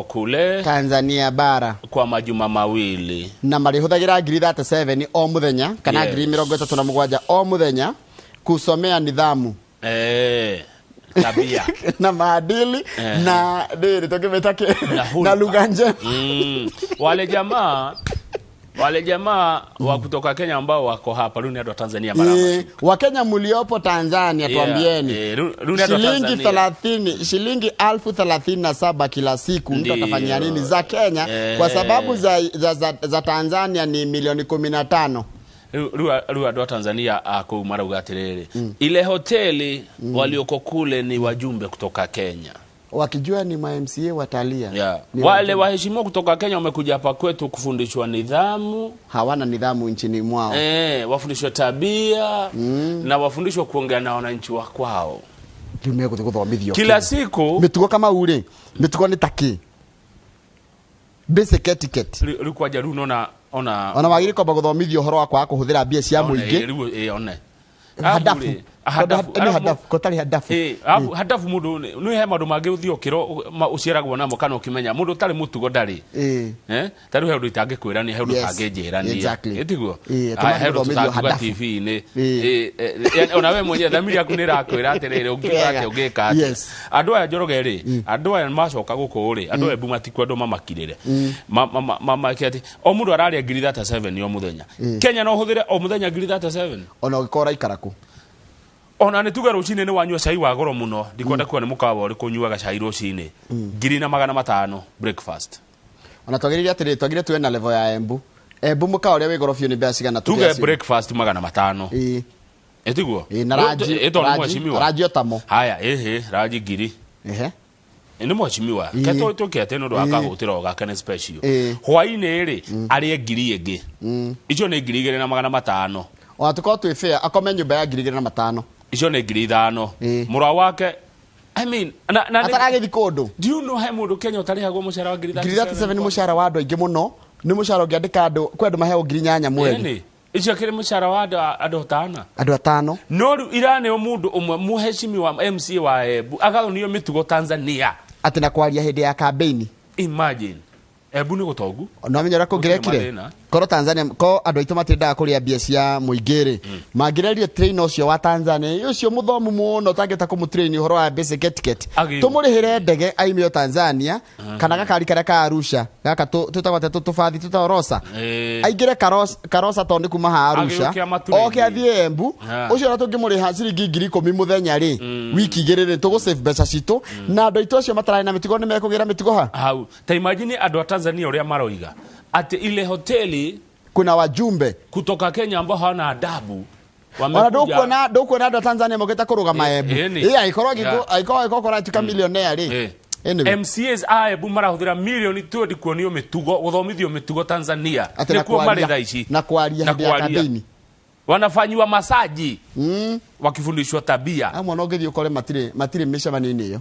Kule Tanzania bara kwa majuma mawili. Na marĩhũthagĩra ngiri 37 o mũthenya kana ngiri 37 o mũthenya kusomea nidhamu Tabia na maadili na rĩrĩ tũngĩmĩta kĩ Na hulka. Na lugha njema. Wale jamaa wa kutoka Kenya ambao wako hapa rĩu nĩ andũ a Tanzania marama. Wakenya mliopo Tanzania, tuambieni, Rĩu nĩ andũ a shilingi Tanzania. 30, shilingi 37,000 kila siku mtu atafanyia nini za Kenya? Kwa sababu za Tanzania ni milioni 15. Rĩu andũ a Tanzania a kũu marauga atĩrĩrĩ, ile hoteli walioko kule ni wajumbe kutoka Kenya. Wakijua ni ma MCA watalia. Ni Wale wajumbe. Waheshimiwa kutoka Kenya wamekuja hapa kwetu kufundishwa nidhamu, Hawana nidhamu nchini mwao. Wafundishwe tabia na wafundishwe kuongea na wananchi wa kwao. Rĩu megũthiĩ gũthomithio Kila kĩ? siku. Mĩtugo kama urĩ mĩtugo nĩ ta kĩ? Basic etiquette. Rĩu kwanja rĩu nona ona Ona wagĩrĩire kwamba gũthomithio ũhoro wa kwaga kũhũthĩra mbia cia one, mũingĩ. Rĩu one. Hadafu. Arabu rĩ, hadafu. Nĩ hadafu kotarĩ hadafu. Arabu hadafu mũndũ nĩ he maũndũ mangĩ ũthiĩ ũkĩro ũciaragwo namo kana ũkĩmenya mũndũ ũtarĩ mũtugo ndarĩ. Ta rĩu he ũndũ itangĩkwĩrania, he ũndũ ũtangĩnjĩrania. Ĩtiguo? Tũmathiĩ He ũndũ gũthomithio tũtangiuga hadafu. TV-inĩ. Ona we mwenyewe thamiri yaku nĩ ĩrakwĩra atĩrĩrĩ, ũngiuga atĩa, ũngĩka atĩa. Andũ aya Njoroge rĩ, andũ aya macoka gũkũ rĩ, andũ aya Embu matikwendwo mamakirĩre. Mamake atĩ o mũndũ ararĩa ngiri 37 o mũthenya. Kenya no ũhũthĩre o mũthenya ngiri 37? Ona ũngĩkorwo ũraikara kũ? Ona nĩ tuge rũcinĩ nĩ wanyua cai wa goro mũno, ndikwenda kuga nĩ mũkawa ũrĩkũ ũnyuaga cai rũcinĩ ngiri na magana matano breakfast. Ona twagĩrĩire atĩrĩrĩ, twagĩrĩire tuwe na level ya Embu. Embu mũkawa ũrĩa wĩ goro biũ nĩ mbeca cigana? Tuge Tũgĩacio? breakfast magana matano. Ĩtiguo? Na ranji Ĩ, tondũ nĩ ranji mheshimiwa. Ranji otamo. Haya, ĩhĩ, ranji ngiri. Nĩ mheshimiwa. Ke tũke atĩ nĩ ũndũ wa kahũtĩro gake nĩ special. Hwaĩ-inĩ rĩ, arĩe ngiri ĩngĩ, icio nĩ 2500. Ona tũkorwo twĩ fair, akome nyũmba ya 2500. Icio nĩ 5000. Mũra wake, I mean, na Ataragĩthi kũndũ. Do you know he mũndũ Kenya ũtarĩhagwo mũcara wa ngiri Ngiri 37 nĩ mũcara wa andũ aingĩ mũno, nĩ mũcara ũngĩandĩka andũ kwĩ andũ maheagwo 8000 mweri. Ĩni, icio kĩrĩ mũcara wa andũ atana. Andũ atano. No rĩu iraneo mũndũ ũmwe mũheshimiwa MCA wa Embu agathonio mĩtugo Tanzania. Atĩ na kwaria hĩndĩ ya kambeini. Imagine, Embu nĩ gũtongu. No amenya ũrĩa kũngĩrekire. Gũtirĩ mathĩna. Korwo Tanzania ko andũ aitũ matiendaga kũrĩa mbia cia mũingĩ rĩ, mangĩrerie train ũcio wa Tanzania ũcio mũthomu mũno ũtangĩhota kũmũtrain ũhoro wa basic etiquette, Agĩrĩirwo. tũmũrĩhĩre ndege aimio Tanzania kana gakari karĩa ka Arusha gaka twĩtagwo atĩa, tũbathi twĩtagwo Rosa, aingĩre Karosa tondũ nĩ kuma haha Arusha, Agĩũke amatrain. oke athiĩ Embu. Ũcio ona tũngĩmũrĩha ciringi 10,000 mũthenya rĩ, wiki 2 rĩ, tũgũ save mbeca citũ na andũ aitũ acio matararĩ na mĩtugo nĩ mekũgĩra mĩtugo ha. Hau ta imagine andũ a Tanzania ũrĩa maroiga atĩ ile hoteli kuna wajumbe kutoka Kenya ambao hawana adabu ona ndũkuona andũ a Tanzania mokĩte kũrũgama Embu. Ĩni. Ĩ angĩkorwo angĩkorwo ũratuĩka millionaire rĩ. Anyway. MCAs a Embu marahũthĩra milioni 20 kuonio mĩtugo, gũthomithio mĩtugo Tanzania. Atĩ na Nĩkuo marĩ thaa kwaria ici. Na kwaria Na hĩndĩ ya kwaria. kambeini. Wanafanyiwa masaji wakifundishwa tabia. Amwe no ũngĩthiĩ ũkore matirĩ mĩcemanio-inĩ ĩyo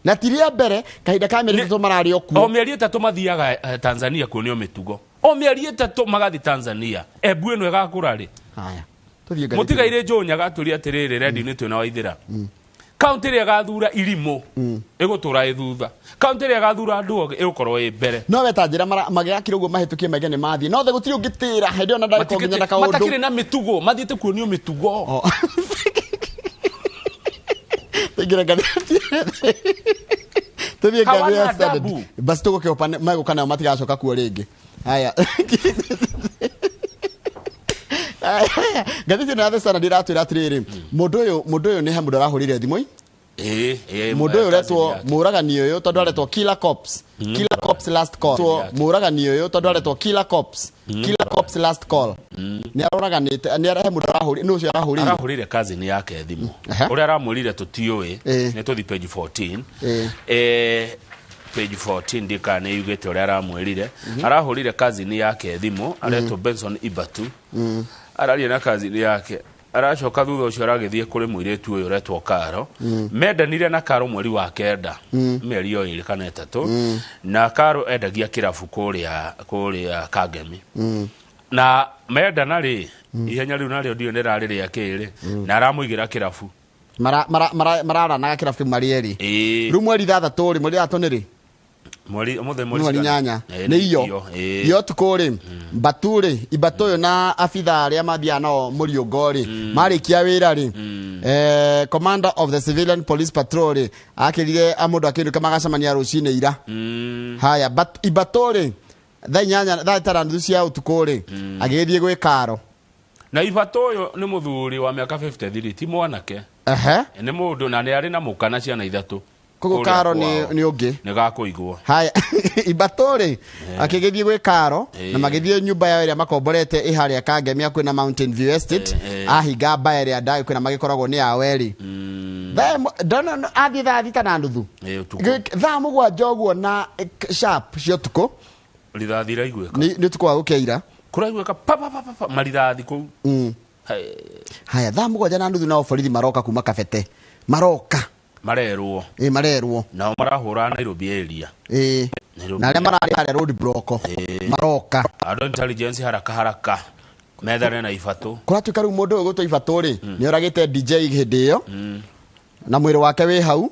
na ti rĩa mbere, kahinda ka mĩeri 3 mararĩ o O kuo. mĩeri 3 mathiaga Tanzania kuonio mĩtugo, o mĩeri 3 magathi Tanzania. Embu ĩno ĩgakũra rĩ? Haya, tũthiĩ ngathĩti. Mũtigairĩ Njũnya gatũria atĩrĩrĩ, redio-inĩ twĩna Waithĩra, kaunti ĩrĩa ĩgathura irimũ ĩgũtũra ĩ thutha, kaunti ĩrĩa ĩgathura andũ ogĩ ĩgũkorwo ĩ mbere. No we ta njĩra magĩakire ũguo mahĩtũkie maige nĩ mathiĩ no the gũtirĩ ũngĩtĩra hĩndĩ ĩyo na ndagĩka nginya na kaũndũ. Matakĩrĩ na mĩtugo, mathiĩte kuonio mĩtugo. Oh. Tũingĩre ngathĩti, tũthiĩ Hawana ngathĩti ya Standard. adabu. Basi tũgũkĩhopa megũka nao matigacoka kuo rĩngĩ. Haya. Haya, ngathĩti ĩno ya The Standard ĩratwĩra atĩrĩrĩ, mũndũ ũyũ nĩ he mũndũ arahũrire thimũ. Ĩ, Mũndũ ũyũ ũretwo cousin yake. mũragani ũyũ tondũ aretwo Killer Cops, Killer Cops last call. Mũragani ũyũ tondũ aretwo Killer Cops, Killer Cops last call, nĩ aroraganĩte, nĩ arahe mũndũ arahũrire, nĩ ũcio arahũrire. Arahũrĩire cousin yake thimũ. Ũrĩa aramwĩrire tũtiũĩ. Nĩ tũthi page 14. Page 14 ndikana nĩ yugĩte ũrĩa aramwĩrire. Arahũrire cousin yake thimũ aretwo Benson Ibatu, araria na cousin yake, aracoka thutha ũcio aragĩthiĩ kũrĩ mũirĩtu ũyũ ũretwo Karo. Mendanire na Karo mweri wa kenda, mĩeri o 2 kana 3, na Karo endagia kĩrabu kũrĩa Kangemi. Na mendana rĩ, ihenya rĩu narĩo ndiũĩ nĩ rarĩ rĩa kĩrĩ, na aramũigĩra kĩrabu. Mararanaga kĩrabu kĩu marĩ erĩ. Rĩu mweri 6 rĩ, mweri 6 nĩ rĩ? Mweri ũmũthĩ mweri mweri cigana? 8. Ĩĩ, Nĩ iyo. Ĩĩ. Iyo tukũ rĩ, mbatu rĩ, imbatu ũyũ na abitha arĩa mathiaga nao mũriũngo rĩ, marĩkia wĩra rĩ, commander of the civilian police patrol rĩ akĩrire mũndũ akĩinũka magacemania rũcinĩ ira. Haya, imbatu rĩ, thaa 8, thaa 6 na nuthu cia ũtukũ rĩ, agĩgĩthiĩ gwĩ karo. Na ibatũ ũyũ nĩ mũthuri wa mĩaka 53, ti mwanake. Ehe. Nĩ mũndũ na nĩ arĩ na mũka na ciana 3. Koguo Kũrĩa karo nĩ kwao. nĩ ũngĩ. Nĩ gakũigwo. Haya, ibatũ rĩ akĩgĩthiĩ gwĩ karo na magĩthiĩ nyũmba yao ĩrĩa makomborete ĩ harĩa Kangemi hakuhĩ na Mountain View Estate. Ahinga mbaya ĩrĩa ndagĩ kwĩna magĩkoragwo nĩ yao erĩ. Thaa ndona athiĩ thaa 6 na nuthu. Ũtukũ. Thaa 7 ũguo na sharp cia ũtukũ. Rithathi iraiguĩka. Nĩ ũtukũ wa gũkĩa ira. Kũraiguĩka pa pa pa pa pa marithathi kũu. Hai, Haya, thaa 7 na nuthu nao borithi maroka kuma Kabete maroka. Marerwo. Ĩ, marerwo. Nao marahũra Nairobi area. Ĩ. Nairobi. Na arĩa mararĩ harĩa road block maroka. Andũ intelligence haraka haraka methane na ibatũ. Kũratuĩka rĩu mũndũ ũyũ gũtwo ibatũ rĩ nĩ oragĩte DJ hĩndĩ ĩyo na mwĩrĩ wake wĩ hau.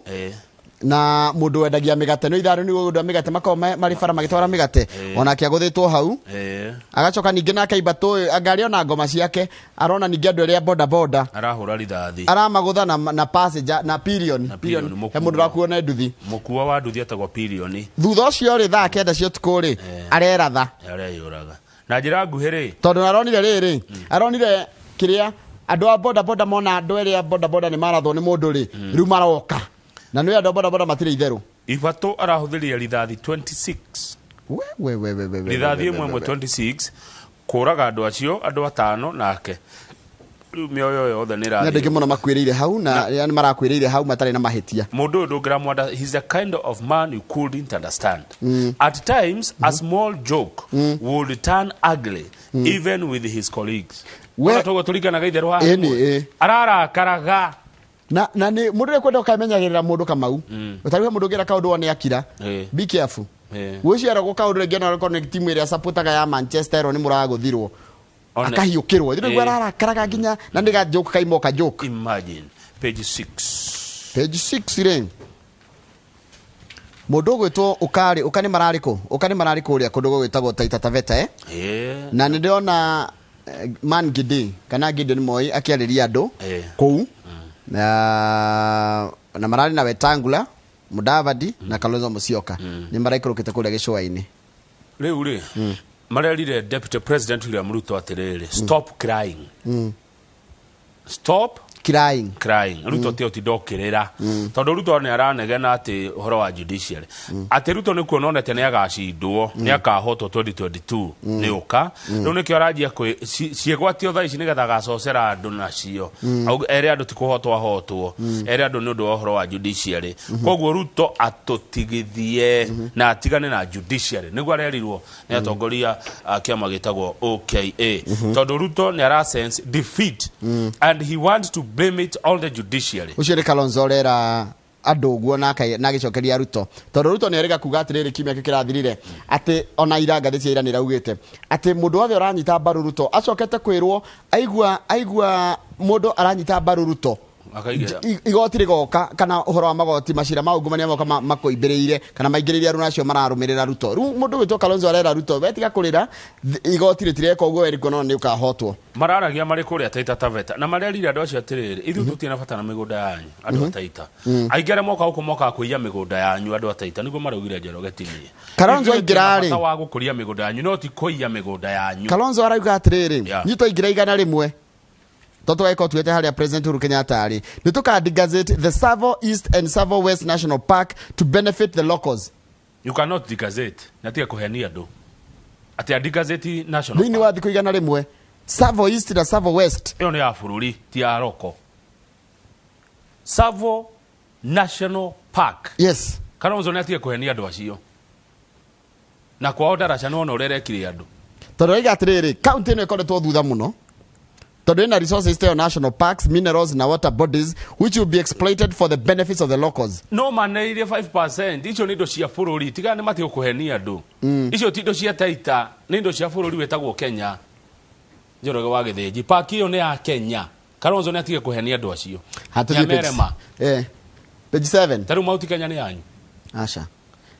Na mũndũ wendagia mĩgate nĩ itharũ nĩ ũndũ wa mĩgate makoragwo marĩ bara magĩtwara mĩgate onake agũthĩtwo hau. Agacoka ningĩ nake ibatũ ũyũ anga arĩ ona ngoma ciake arona ningĩ andũ arĩa boda boda Arahũra rithathi. Aramagũtha na passenger na pillion. Na pillion, Pillion, he mũkuo. mũndũ ũrakuo nĩ nduthi. Mũkua wa nduthi etagwo pilioni. Thutha ũcio rĩ, thaa 9 cia ũtukũ rĩ, areratha. Areyũraga na njĩra nguhĩ rĩ. Tondũ aronire rĩrĩ, aronire kĩrĩa andũ a boda boda mona andũ erĩ a boda boda nĩ marathwo nĩ mũndũ rĩ, rĩu maroka na nĩ andũ a boda boda matirĩ itherũ. Ibatũ arahũthĩrire rithathi 26. We we we we we we, Rithathi we, ĩmwe we, ĩmwe we. 26 kũraga andũ acio andũ atano nake rĩu mĩoyo yothe nĩ Nĩ andũ aingĩ ĩrathiĩ. mũno makuĩrĩire hau na yani marakuĩrĩire hau matarĩ na mahĩtia. Mũndũ ũyũ ndũngĩramwanda, he's a kind of man you couldn't understand. At times a small joke would turn ugly even with his colleagues. Ona toguo tũringanaga itherũ haha. Ĩni, ĩ. Ararakaraga. Na nĩ mũndũ ũrĩa kwenda ũkamenyagĩrĩra mũndũ kamau ũtarĩ mũndũ ũngĩra kaũndũ wone akira. Be careful. Gwĩciaragwo kaũndũ rĩngĩ ona okorwo nĩ timu ĩrĩa supportaga ya Manchester ĩrwo nĩ mũragũthirwo, akahiũkĩrwo thĩ nĩguo ararakaraga nginya na nĩ ga joke kaima ka joke. Imagine page 6. Page 6 rĩ, mũndũ ũgwĩtwo ũkarĩ ũka nĩ mararĩ kũ, ũka nĩ mararĩ kũrĩa kũndũ gũgwĩtagwo Taita Taveta, eh? Na nĩ ndĩrona man Gidi kana Gideon Moi akĩarĩria andũ kũu na mararĩ na Wetangula, Mudavadi na Kalonzo Musyoka nĩ maraikũrũkĩte kũrĩa gĩcũa-inĩ. Rĩu rĩ marerire Deputy President William Ruto atĩrĩrĩ, "Stop crying, stop crying." Crying. Ruto ti ũtinda ũkĩrĩra tondũ Ruto nĩ aranegena atĩ ũhoro wa judiciary, atĩ Ruto nĩ kuona onete nĩ agacindwo, nĩ akahotwo 2022 nĩ ũka rĩu nĩkĩo aranjia ciĩgwatio thaa ici nĩgetha agacocera andũ nacio. Ere andũ ti kũhotwo ahotwo, ere andũ nĩ ũndũ wa ũhoro wa judiciary. Koguo Ruto atũtigithie na atigane na judiciary nĩguo arerirwo nĩ atongoria a kĩama gĩtagwo OKA, tondũ Ruto nĩ ara sense defeat and he wants to blame it on the judiciary. Ũcio nĩ Kalonzo ũrera andũ ũguo na agĩcokeria Ruto, tondũ Ruto nĩ erĩga kuga atĩrĩrĩ kiumia gĩkĩ kĩrathirire atĩ ona ira ngathĩti ya ira nĩ ĩraugĩte atĩ mũndũ wothe ũranyita mbaru Ruto acokete kwĩrwo aigua mũndũ aranyita mbaru Ruto Akaigĩra. Igoti rĩgoka kana ũhoro wa magoti macira ma ungumania moka makũimbĩrĩire kana maingĩrĩire aruna acio mararũmĩrĩra Ruto. Rĩu mũndũ gwĩtwo Kalonzo arera Ruto wetiga kũrĩra, igoti rĩtireka ũguo weri kuona nĩ ũkahotwo. Mararagia marĩ kũrĩa Taita Taveta na marerire andũ acio atĩrĩrĩ, ithuĩ tũtirĩ na bata na mĩgũnda yanyu andũ a Taita. Aingĩ arĩa moka gũkũ mokaga kũiya mĩgũnda yanyu andũ a Taita, nĩguo maraugire Njoroge tinie. Kalonzo aingĩra rĩ? Bata wa gũkũria mĩgũnda yanyu no ti kũiya mĩgũnda yanyu. Kalonzo arauga atĩrĩrĩ, nyitwo ingĩra 100 to tũgagĩkorwo tuĩte harĩa President Uhuru Kenyatta arĩ nĩ tũka the Tsavo East and Tsavo West National Park to benefit the locals. You cannot degazette na tiga kũhenia andũ atĩ a degazette national Thĩinĩ park. wa thikũ 100 Tsavo East na Tsavo West. Ĩyo nĩ ya bũrũri ti ya roko. Tsavo National Park. Yes. Kalonzo nĩ atige kũhenia andũ acio na kwao ndaraca nĩwona ũrĩa erekire andũ. Tondũ raiga atĩrĩrĩ, kaunti ĩno ĩkoretwo thutha mũno tondũ ĩna resources tayo national parks, minerals na water bodies which will be exploited for the benefits of the locals. No maneire 5%, icio nĩ indo cia bũrũri, tiga nĩ matige kũhenia andũ. Icio ti indo cia Taita, nĩ indo cia bũrũri wĩtagwo Kenya. Njoroge wa Gĩthĩnji, park ĩyo nĩ ya Kenya. Kalonzo nĩ atige kũhenia andũ acio. Hatũthiĩ Nĩamerema. page 7. Ta rĩu Mount Kenya nĩ yanyu? Aca.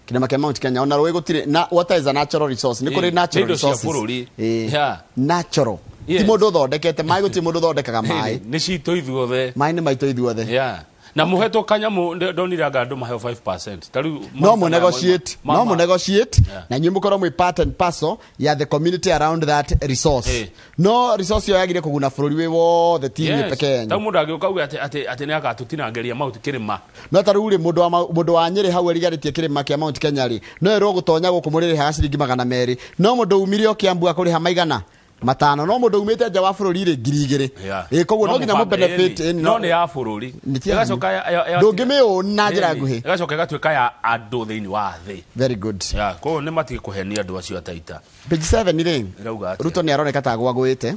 Kĩrĩma kĩa Mount Kenya ona rũĩ gũtirĩ na water is a natural resource, nĩ kũrĩ Ĩ, natural nĩ indo cia resources. bũrũri. Ĩ, Yeah. natural ti Yes. mũndũ ũthondekete maĩ, gũtirĩ mũndũ ũthondekaga maĩ. Nĩ citũ ithuothe. Maĩ nĩ maitũ ithuothe. Yeah. Na mũhetwo kanyamũ, ndonire anga andũ maheo 5%. Ta rĩu No maruta mu maya negotiate, no mu negotiate. Yeah. Na inyuĩ mũkorwo mwĩ part and parcel ya the community around that resource. Eh. No resource ĩyo yagire kũguna bũrũri wĩ wothe, ti inyuĩ peke Ta yanyu. mũndũ angĩũka auge atĩ nĩ agatũtinangĩria Mount kĩrĩma. No ta rĩu rĩ, mũndũ wa Nyĩrĩ hau erigarĩtie kĩrĩma kĩa Mount Kenya rĩ, no ĩrwo gũtonya gũkũ mũrĩrĩhaga ciringi 200, no mũndũ umire o Kiambu akũrĩha maigana matano, no mũndũ umĩte nja wa bũrũri rĩ, 2000. Yeah. Ĩ, koguo no nginya mũbange, mũbenefit. ĩni. Ĩni, No nĩ ya bũrũri. Nĩ ti yanyu. Ĩgacoka Ndũngĩmĩũna na njĩra Ĩni. nguhĩ. Ĩgacoka ĩgatuĩka ya andũ thĩinĩ wa thĩ. Very good. Yeah, koguo nĩ matige kũhenia andũ acio ataita. Page 7 rĩ, Ĩrauga atĩa? Ruto nĩ aroneka ta gwagwĩte,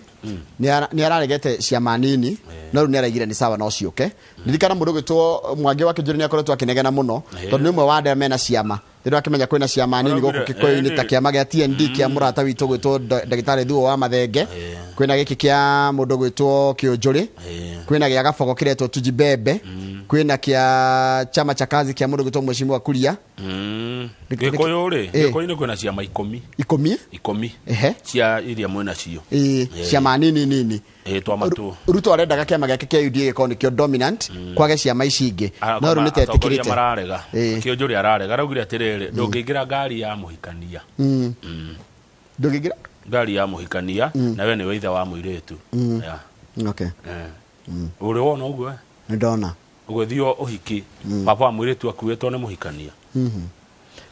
nĩ araregete ciama nini, no rĩu nĩ araigire nĩ sawa no ciũke. Ririkana mũndũ ũgwĩtwo Mwangi wa Kĩnjũri nĩ akoretwo akĩnegena mũno tondũ nĩ ũmwe wa arĩa mena ciama. Rĩrĩa akĩmenya kwĩna ciama nini gũkũ Araugire, Gĩkũyũ-inĩ, ta kĩama gĩa TND kĩa mũrata witũ gwĩtwo ndagĩtarĩ Thuo wa Mathenge, kwĩna gĩkĩ kĩa mũndũ gwĩtwo Kĩũnjũrĩ, kwĩna gĩa Gabogo kĩretwo Tujibembe, kwĩna kĩa chama cha kazi kĩa mũndũ gwĩtwo Mheshimiwa Kuria. Gĩkũyũ rĩ, Eh. Gĩkũyũ-inĩ kwĩna ciama 10. 10. 10. Ehe. Cia iria mwĩna cio. Ĩĩ, ciama nini nini. Ĩ, twama tu. Ruto arendaga kĩama gĩake kĩa UDA gĩkorwo nĩkĩo dominant, kwage ciama ici ingĩ, no rĩu Atongoria nĩtetĩkĩrĩte. mararega. Ĩĩ. Kĩũnjũrĩ ararega, araugire atĩrĩrĩ, ndũngĩingĩra ngari ya mũhikania. Ndũngĩingĩra Ngari ya mũhikania na we nĩwe ithe wa mũirĩtu. Yeah. Okay. Eh. Ũrĩ wona ũguo, eh? Nĩ ndona. Ũgĩthiĩ ũhiki, baba wa mũirĩtu akuĩtwo nĩ mũhikania.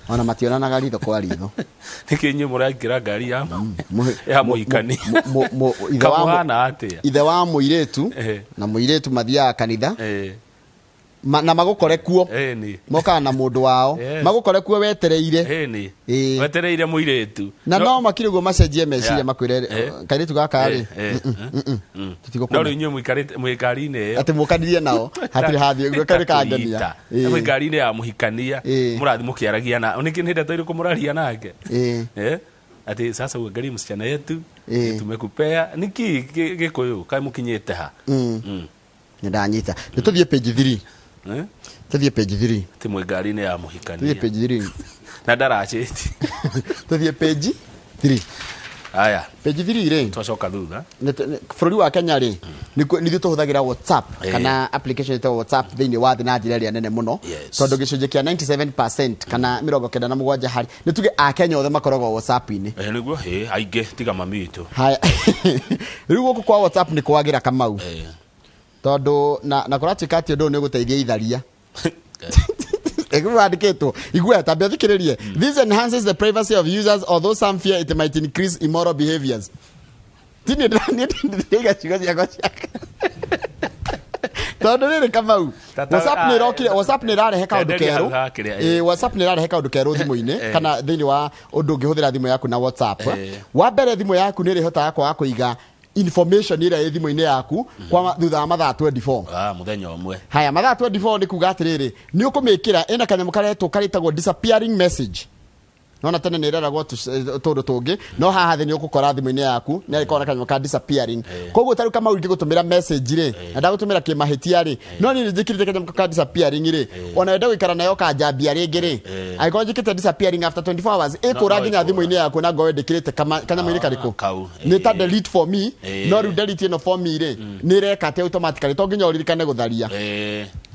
Ona mationanaga ritho kwa ritho. Nĩkĩ inyuĩ mũraingĩra ngari ya ya mũhikania? Ithe wa Kamũhana atĩa? Ithe wa mũirĩtu Eh. na mũirĩtu mathiaga kanitha Eh. na magũkore kuo. Ĩni. Mokaga na mũndũ wao. Yes. Magũkore kuo wetereire. Ĩni. Ĩĩ. Wetereire mũirĩtu. Na no makiri ũguo macenjie meciria, Yeah. makwĩre, Eh. kairĩtu gaka rĩ, Eh, eh. tũtigũkũma. No rĩu inyuĩ mũikarĩte mwĩ ngari-inĩ ĩyo. Atĩ mũkanirie nao hatirĩ hathiĩ ũguo karĩ kangenia. Ĩ. Mwĩ ngari-inĩ ya mũhikania. Ĩĩ. Mũrathiĩ mũkĩaragia na nĩkĩ nĩ ndeto irĩkũ mũraria nake? Ĩĩ. Eh? Ati sasa uangalie msichana yetu Ĩĩ. tumekupea niki Gĩkũyũ kaĩ mũkinyĩte ha? Nĩ ndanyita, nĩ tũthiĩ page 3. Eh? Tũthiĩ page 3. Ati mwĩ ngari-inĩ ya Tũthiĩ mũhikania. page 3. Na ndaracĩti. Tũthiĩ page 3. Aya, Page 3 rĩ, twacoka thutha. Bũrũri wa Kenya rĩ, nithuĩ tũhũthagĩra WhatsApp Eh. kana application ĩtagwo WhatsApp thĩinĩ wa thĩ na njĩra ĩrĩa nene mũno, Yes. tondũ gĩcunjĩ kĩa 97% kana 97 harĩ nĩ tuge akenya othe makoragwo WhatsApp-inĩ. Eh, nĩguo ĩ aingĩ tiga mami witũ. Haya, rĩu gũkũ kwa WhatsApp nĩ kwagĩra, Kamau, Eh. tondũ na kũratuĩka atĩ ũndũ ũyũ nĩ ũgũteithia itharia. Ĩguo igua tambia thikĩrĩrie. This enhances the privacy of users, although some fear it might increase immoral behaviors. Ti niĩ ndĩraiga ciugo ciakwa cia tondũ rĩrĩ, Kamau, WhatsApp nĩ ĩrokire. WhatsApp nĩ ĩrarehe kaũndũ Enderia kerũ. hau ha kĩrĩa, Ĩ, WhatsApp nĩ ĩrarehe kaũndũ kerũ thimũ-inĩ kana thĩinĩ wa ũndũ ũngĩhũthĩra thimũ yaku na WhatsApp. Wa mbere, thimũ yaku nĩ ĩrĩhotaga kwaga kũiga information ĩrĩa ĩ thimũ-inĩ yaku kwa thutha wa mathaa 24. Ah, mũthenya ũmwe. Haya, mathaa 24 nĩ kuga atĩrĩrĩ, nĩ ũkũmĩkĩra ĩna kanyamũ karetwo karĩtagwo disappearing message. Nona tene nĩ ĩreragwo tũndũ tũngĩ, no haha thĩ nĩ ũgũkora thimũ-inĩ yaku nĩ arĩkorwo na kanyamũ ka disappearing. Koguo tarĩu, Kamau, ingĩgũtũmĩra message rĩ, na ndagũtũmĩra kĩmahĩtia rĩ, no niĩ nĩ njĩkĩrĩte kanyamũ ka disappearing rĩ, ona wenda gũikara nayo kanjambia rĩngĩ rĩ, angĩkorwo njĩkĩte disappearing after 24 hours ĩkũra No, nginya ĩkũra. thimũ-inĩ yaku na ngorwo ndĩkĩrĩte kanyamũ-inĩ karĩkũ. Kau, Nĩ ta delete for me. No rĩu delete ĩno for me rĩ, nĩ ĩreka atĩ automatically to nginya ũririkane gũtharia.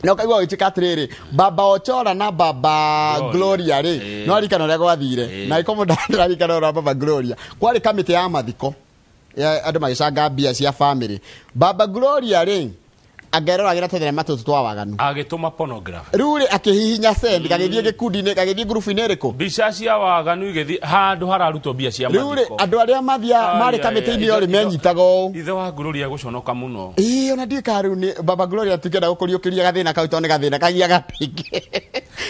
Na ũkaigua ũgĩtuĩka atĩrĩrĩ, baba Ochora na baba Gloria. Gloria rĩ, no arikana ũrĩa gwathire. Na iko mũndũ ndararikana ũrĩa baba Gloria kwarĩ kamĩtĩ ya mathiko ya andũ magĩcanga mbia cia family. Baba Gloria rĩ, angeroragĩra tũthenema tũtũ twa waganu. Agĩtũma pornography. Rĩu rĩ, akĩhihinya send, gagĩthiĩ gĩkundi-inĩ, gagĩthiĩ ngurubu-inĩ ĩrĩkũ? Mbica cia waganu igĩthiĩ handũ hararutwo mbia cia Rĩu rĩ, mathiko. andũ arĩa mathia marĩ Ai, ai, kamĩtĩ-inĩ ai, ĩyo rĩ, menyitaga ũũ. Ithe wa Gloria gũconoka mũno. Ĩĩ, ona ndiũĩ kana rĩu nĩ baba Gloria tukĩenda gũkũriũkĩria gathĩna kau, tondũ nĩ gathĩna kagiaga pingĩ.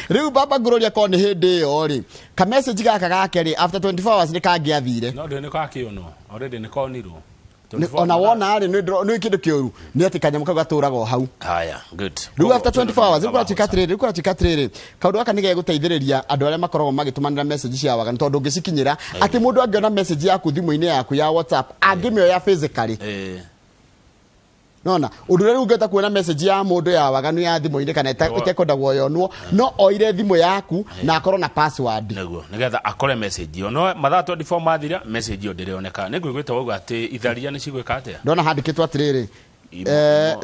Rĩu baba Gloria korwo nĩ hĩndĩ ĩyo rĩ, ka message gaka gake rĩ, after 24 hours nĩ kangĩathire. No ndĩ nĩ kakĩonwo already, nĩ konirwo. Ona wona rĩ, nĩ kĩndũ kĩũru nĩ atĩ kanyamũ kau gatũraga o hau. Haya, good. Rĩu after 24 hours, rĩu kũratuĩka atĩrĩrĩ, kaũndũ gaka nĩ gegũteithĩrĩria andũ arĩa makoragwo magĩtũmanĩra message cia waganu, tondũ ũngĩcikinyĩra atĩ mũndũ angĩona message yaku thimũ-inĩ yaku ya WhatsApp, angĩmĩoya physically. Nona ũndũ ũrĩa rĩu ũngĩhota kuona message ya mũndũ ya waganu ya thimũ-inĩ kana ĩtekwendagwo yonwo, no oire thimũ yaku na akorwo na password. Nĩguo nĩgetha akore message ĩyo, no mathaa 24 mathira message ĩyo ndĩrĩoneka. Nĩ ngũiguĩte wauga atĩ itharia nĩ cigwĩka atĩa? Ndona handĩkĩtwo atĩrĩrĩ,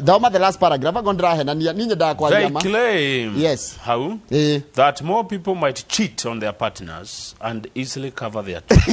thoma the last paragraph, akorwo ndĩrahenania niĩ nyendaga kwaria They ma. claim Yes. how that more people might cheat on their partners and easily cover their tracks.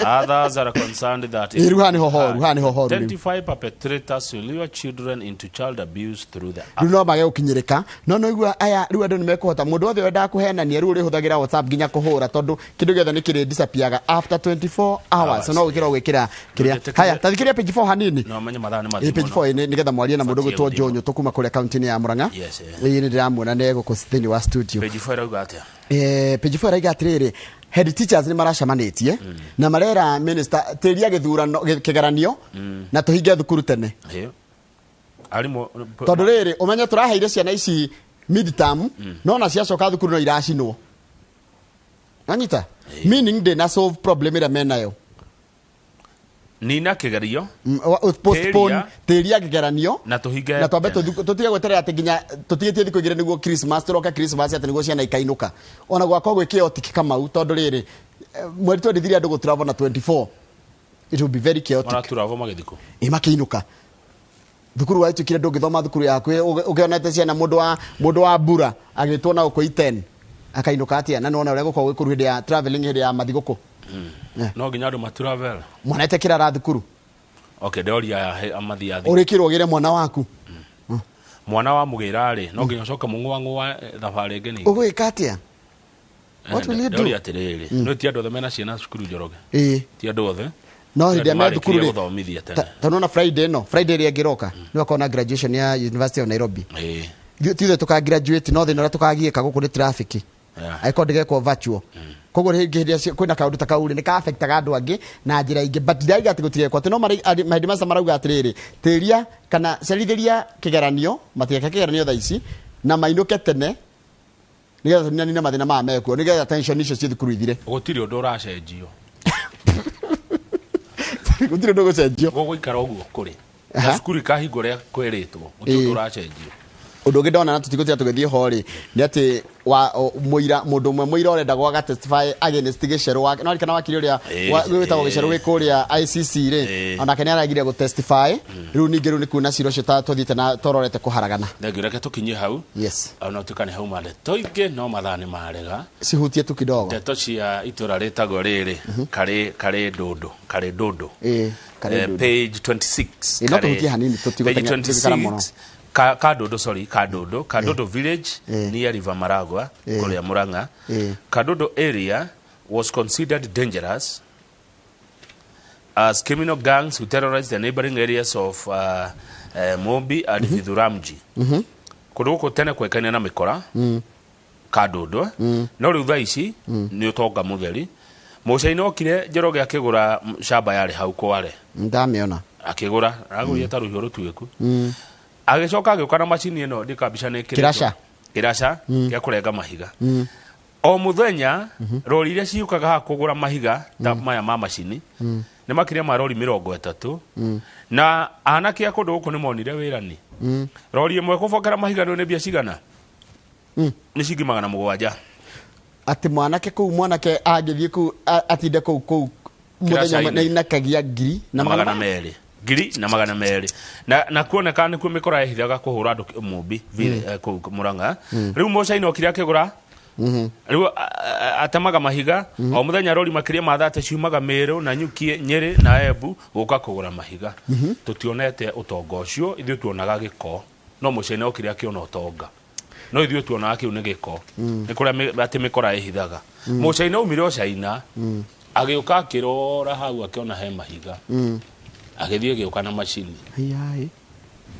Others are concerned that Ĩ, rĩu haha nĩ hohoru, haha nĩ hohoru rĩu. identify perpetrators will lure children into child abuse through the app. Rĩu no mage gũkinyĩrĩka, no igua aya rĩu andũ nĩ mekũhota, mũndũ wothe wendaga kũhenania rĩu ũrĩhũthagĩra WhatsApp nginya kũhũra, tondũ kĩndũ gĩothe nĩ kĩrĩ disappearaga after 24 hours. Hours, No gwĩkĩra ũgwĩkĩra kĩrĩa. Ndũngĩtĩkĩria- Haya, ta thikĩrĩria page 4 hanini. No menye mathaa nĩ Ĩ, mathiĩ page mũno. 4 nĩ nĩgetha mwarie na mũndũ Batiĩ gwĩtwo gũthiĩ. Njonyo tũkuma kũrĩa kaunti-inĩ ya Murang'a. Yes, eh. Ĩ, nĩ ndĩramuona nĩ gũkũ thĩinĩ wa studio. Page 4 ĩrauga atĩa? Page 4 ĩrauga atĩrĩrĩ, head teachers nĩ maracemanĩtie na marera minister tĩria gĩthurano kĩgeranio na tũhinge thukuru tene. Ĩ. Arimũ Tondũ rĩrĩ, ũmenye tũraheire ciana ici midterm, no na ciacoka thukuru no iracinwo, nanyita meaning ndĩna solve problem ĩrĩa menayo. Nina kĩgerio. Postpone Tĩria. tĩria kĩgeranio na tũhinge na twambe tene. tũtige gweterera atĩ nginya tũtigĩtie thikũ igĩrĩ nĩguo Christmas tũroke Christmas atĩ nĩguo ciana ikainũka, ona gwakwa gwĩ chaotic Kamau, tondũ rĩrĩ, mweri 23 andũ gũtravel na 24 it will be very chaotic. Maraturavo magĩthiĩ kũ? Ĩ, makĩinũka thukuru waituĩkire ndũngĩthoma thukuru yaku ũkĩonete ciana, mũndũ wa mbura agĩtwo na gũkũ iten akainũka atĩa, na nĩwona ũrĩa gũkoragwo gwĩ kũru hĩndĩ ya traveling, hĩndĩ ya mathigũkũ. No nginya andũ maturavel. Mwana etĩkĩra thukuru. Okay, ndoria aya mathiaga. Ũrĩkĩrwo ũgĩre mwana waku. Mwana wa mũgĩra rĩ, no nginya ũcoke mũng'ũang'ũa thabarĩ ĩngĩ ningĩ. Ũgwĩka atĩa? What will you do? Ndoria atĩrĩrĩ, no ti andũ othe mena ciana cukuru, Njoroge. Ĩĩ. Ti andũ othe. No hĩndĩ ĩrĩa me thukuru Marĩkirie rĩ, gũthomithia tene. Tondũ ona Friday ĩno, Friday ĩrĩa ĩngĩroka nĩ wakorwo na graduation ya University of Nairobi. Ĩĩ. Ithuĩ tũka graduate, no thĩna ũrĩa tũkagiĩka gũkũ nĩ traffic. Angĩkorwo ndĩgekwo virtual, koguo rĩngĩ hĩndĩ ĩrĩa kwĩna kaũndũ ta kau rĩ, nĩ ka affectaga andũ angĩ na njĩra ingĩ, but ndirauga atĩ gũtigekwo atĩ no headmaster marauga atĩrĩrĩ, tĩria kana cerithĩria kĩgeranio, matigeke kĩgeranio thaa ici na mainũke tene nĩgetha tũninanine mathĩna maya mekuo, nĩgetha tension icio ciĩ thukuru ithire. Gũtirĩ ũndũ ũracenjio. Gũtirĩ ũndũ ũgũcenjio. Gũgũikara ũguo kũrĩ. Aha. Na cukuru ikahingwo ũrĩa kwĩrĩtwo, gũtirĩ ũndũ ũracenjio. Ũndũ ũngĩ ndona na tũtigũtira tũgĩthiĩ ho rĩ, nĩ atĩ wa mũira, mũndũ ũmwe mũira ũrenda gwaga testify against Gĩcerũ wa no kana wakiri ũrĩa wĩtagwo Gĩcerũ wĩ kũrĩa ICC rĩ, onake nĩ aragire gũ testify rĩu. Ningĩ rĩu nĩ kuona cira ũcio ta tũthiĩte na tũrorete kũharagana. Thengiũ, reke tũkinyie hau. Yes. Ona ũtuĩka nĩ hauma ndeto ingĩ, no mathaa nĩ marega. Cihutie tu kidogo. Ndeto cia itũra rĩtagwo rĩrĩ karĩ ndũndũ, karĩ ndũndũ. Ĩĩ, Karĩ Ndũndũ. Page 26. Ĩĩ, no tũhutie hanini, tũtigũteng'era- Page tũtigũikara mũno. 26, Kandodo, sorry, Kandodo, Kandodo village near River Maragua, kũrĩa Murang'a. Kandodo area was considered dangerous as criminal gangs who terrorize the neighboring areas of Mombi and Vithuramji. Kũndũ gũkũ tene kwekaine na mĩkora Kandodo, no rĩu thaa ici nĩ ũtonga mũtheri. Mũcaina okire, Njoroge, akĩgũra shamba yarĩ hau Kware. Ndamĩona. Akĩgũra, agũrire ta rũhiũ rũtuĩku, agĩcoka agĩũka na macini ĩno ndĩkambica nĩ ĩkĩrĩtwo. Kĩraca. Kĩraca gĩa kũrenga mahiga. O mũthenya rori iria ciũkaga haha kũgũra mahiga ta maya ma macini nĩ makĩria ma rori 30, na anake a kũndũ gũkũ nĩ monire wĩra. Nĩ rori ĩmwe kũbokera mahiga nĩ mbia cigana? Nĩ ciringi 700. Atĩ mwanake kũu, mwanake angĩthiĩ kũu atinde kũu mũthenya ũmwe Kĩraca-inĩ. nĩ inakagia ngiri na 200, 1,200, na kuoneka nĩkuo mĩkora yehithaga kũhũra andũ mũmbi vile kũu Murang'a. Rĩu mũcaina okire akĩgũra, rĩu atemaga mahiga o mũthenya. Rori makĩria ma 30 ciumaga Mĩrũ na Nyuki, Nyĩrĩ na Embu gũka kũgũra mahiga. Tũtionete ũtonga ũcio, ithuĩ tuonaga gĩko, no mũcaina okire akĩona ũtonga, no ithuĩ tuonaga kĩu nĩ gĩko, nĩ kũrĩa atĩ mĩkora ĩhithaga. Mũcaina aumire o Caina, agĩũka akĩrora hau, akĩona he mahiga, agĩthiĩ agĩũka na macini. Ai.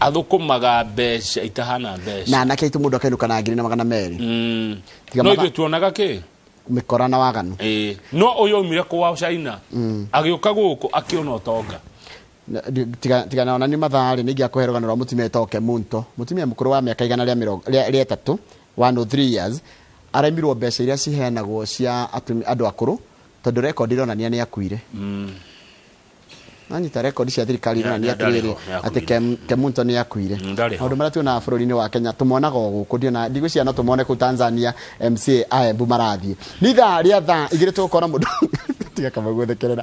Athũkũmaga mbeca itahana mbeca. Na anake aitũ, mũndũ akainũka na 1,200. Tiga No ithuĩ tuonaga kĩ? Mĩkora na waganu. Ĩĩ. No ũyũ aumire kwao China, agĩũka gũkũ akĩona ũtonga. Tiga na ona nĩ mathaa rĩ, nĩ ingĩakũhe rũgano rwa mũtumia wĩtagwo Kemunto, mũtumia mũkũrũ wa mĩaka igana rĩa mĩrongo rĩa ĩtatũ, 103 years, aremirwo mbeca iria ciheanagwo cia andũ akũrũ tondũ rekondi ironania nĩ akuire. Nanyita rekondi cia thirikari ironania Ndarĩ atĩrĩrĩ ho, nĩ atĩ akuire. Kemunto nĩ akuire. Ndarĩ ho. Maũndũ marĩa tuonaga bũrũri-inĩ wa Kenya tũmonaga o gũkũ, ndiona ndigwĩciria no tũmone kũu Tanzania. MCA a Embu marathiĩ nĩ ithaa rĩa thaa 2 tũgũkorwo na mũndũ tiga Kamau gũthekerera.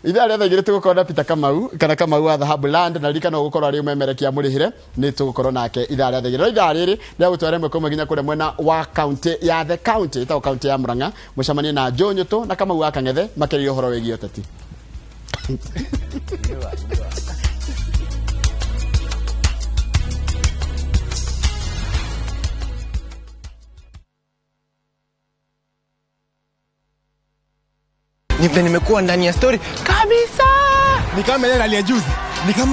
Ithaa rĩa thaa 2 tũgũkorwo na Peter Kamau kana Kamau wa Dhahabu Land, na ririkana ũgũkorwo arĩ ũmemerekia mũrĩhĩre nĩ tũgũkorwo nake ithaa rĩa thaa 2. No ithaa rĩrĩ rĩa gũtwara ĩmwe kwa ĩmwe nginya kũrĩa mwena wa county ya the county ĩtagwo county ya Murang'a, mũcemanie na Joe Nyũtũ na Kamau wa Kang'ethe makĩrĩria ũhoro wĩgiĩ ũteti. Nimekuwa ndani ya story kabisa. Ni kama ile rali ya juzi, ni kama.